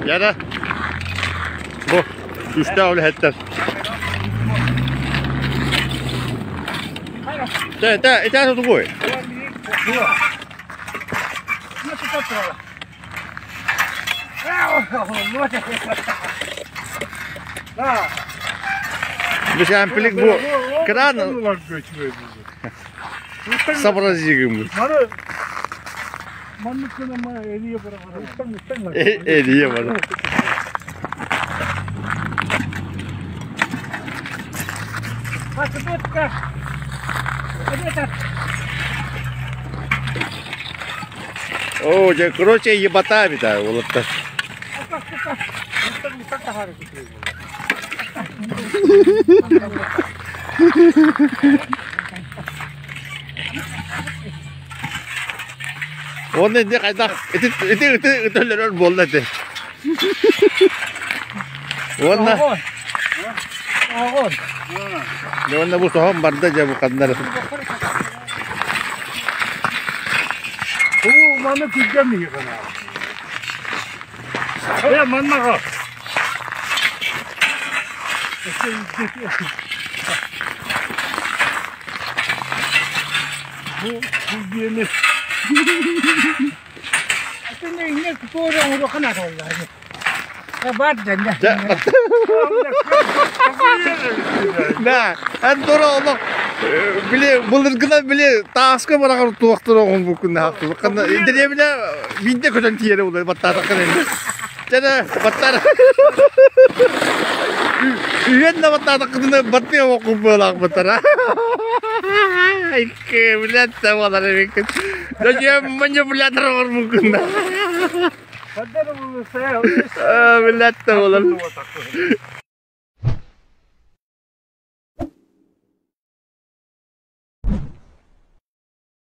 Яна бу күүстээх үлэһиттэр. Тэ тэ итэ тугуй? Бишәмпилик бу кран сообразигым. Эрийэ барар. Оо, дьэ, короче, ебата эбит уолаттар. Уонна инде хайдах ити ити ити ытөлөрөр буолла ити. Уонна уонна бу соһон барда дьэ бу ханнары. Бу маны күргем иһигана. Э маннаға. Бу күргені. Да, эн тура олох били былыргынан били тааска бараҕар туохтар оҕун бу күннэ хахтыбыккана дэриэбинэ биирдэ көтөн тиийэрэ булар баттаатаххын инде Чэнэ баттар үйэн да баттаатаххытына баттыа оҕун быалаах баттара икки билет да буолар эбиккин Зачем манипулятор оҥорбуккун да Билет да буолар.